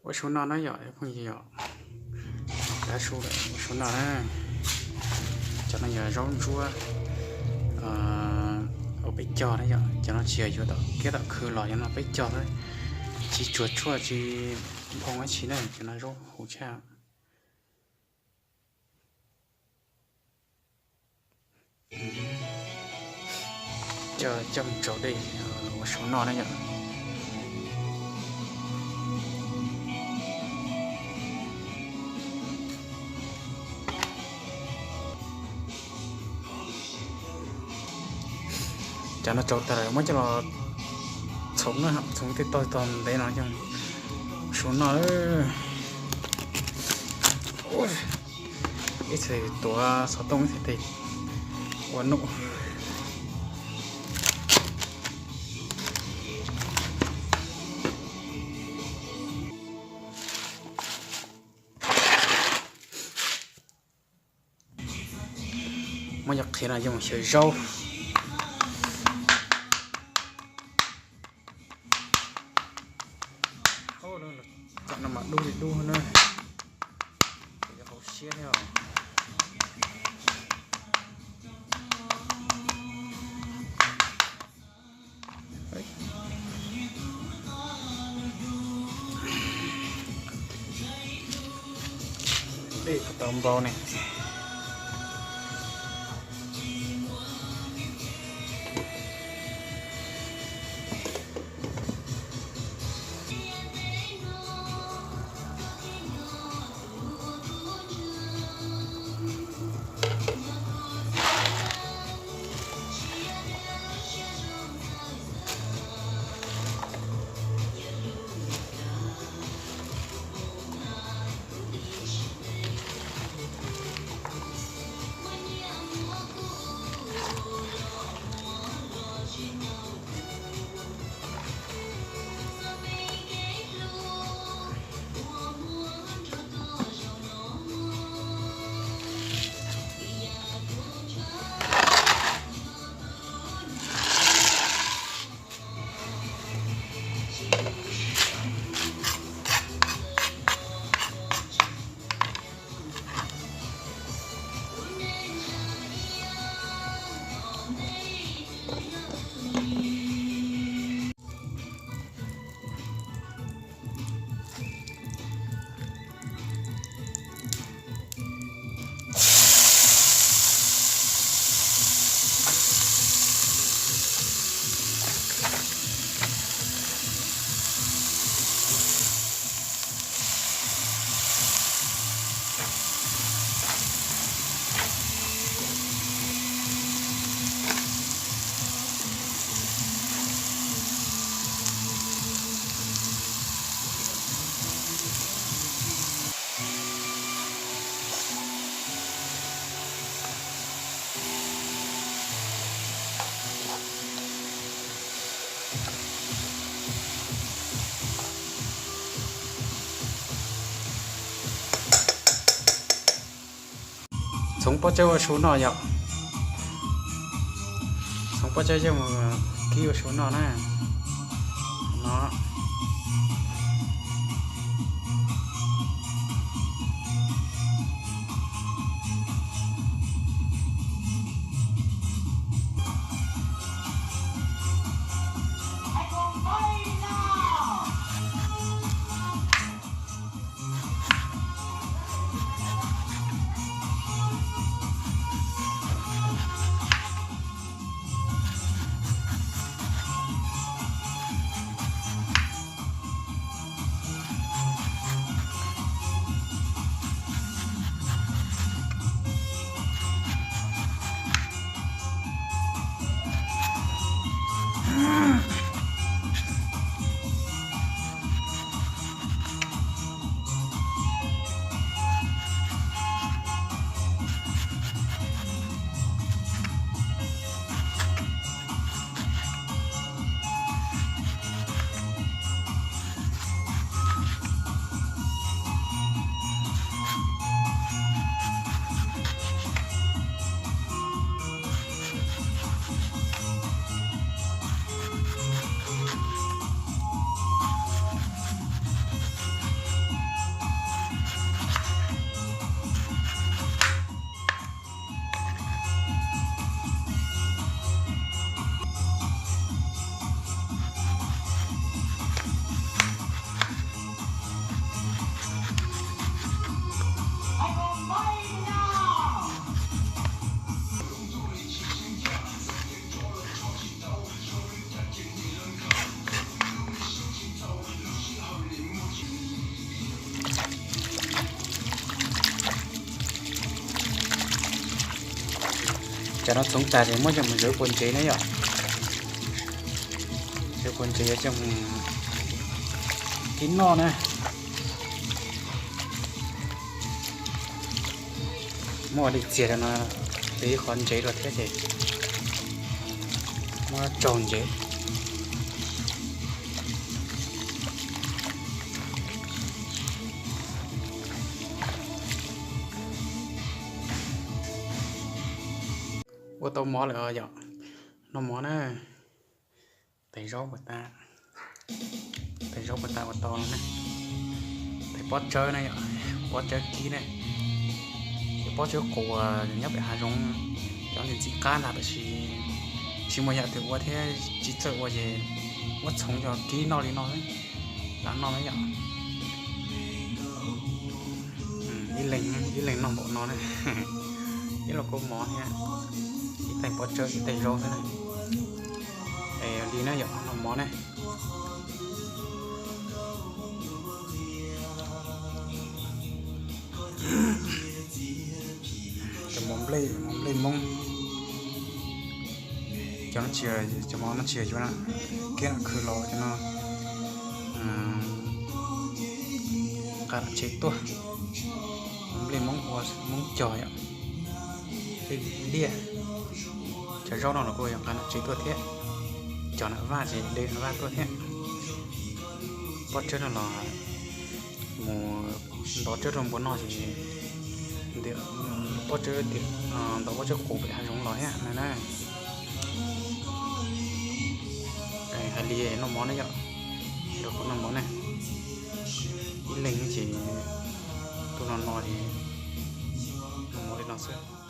Ua su no na yom, phooj ywg yom, dab su, ua su no na. Cov no yog zaub ntsuab ua peb cog na yom, cov no tsis yog yuav tom kiab tom khw los, cov no peb cog xwb, tsis tsuag tshuaj tsis nphoo dab tsi na, cov no zaub huv tshaj. Coj, coj mus tsau dej ua su no na yom. Cov no tsau tag lawm muab coj los txhoov na, txhoov tej tog tog ntev no coj su no. Ib txhis tuav xov tooj, ib txhis tes ua nuj. Muab cov qhiav no coj mus xyaw zaub. Tam no mas dub li dub na, yuav hauv siab thiab os. Dej tau npau ne. Txhoov pob tsawb ua su no yom. Txhoov pob tsawb coj mus kib ua su no na. No. Cov no txhoov tas ces muab coj mus zawv puas ntsev na yom. Zawv puas ntsev yuav coj mus kib noj na. Muab ua li txias rau no, li ib qhov ntsev rau thiab ces muab tsaug ntsev. Ua tau mov lawm os yom. Noj mov na. Tais zaub puas tas, tais zaub puas tas ua tau no na. Tais pob tsawb na yom, pob tsawb kib na. Ces pob tsawb qus nyob pem hav zoov, cov ntxim ntxim qab ntag tab sis tsis muaj yam twg ua thiab tsis txawj ua ces muab txhoov coj kib noj li no, lam noj na yom. Ib leeg, ib leeg noj npaum no na. Ib lo kua mov thiab, ib tais pob tsawb, ib tais zaub xwb na. Es li na yom, noj mov ne. Cov mov nplej, mov nplej Hmoob, cov no tsis, cov mov no tsis yog yuav na, kiab khw los cov no nqa tsev tuaj. Mov nplej Hmoob ua Hmoob cog yom, nplej liaj. Cov zaub no los kuj yog nqa tsev tuaj thiab, cog nram vaj ces de nram vaj tuaj thiab. Pob tsawb no los mus ntov tsawb rau npua noj ces pob tsawb, ntov pob tsawb qus pem hav zoov los thiab na. Hais li noj mov ne yom, nrog kuv noj mov ne. Ib leeg ces tuaj no no ces noj mov li no xwb.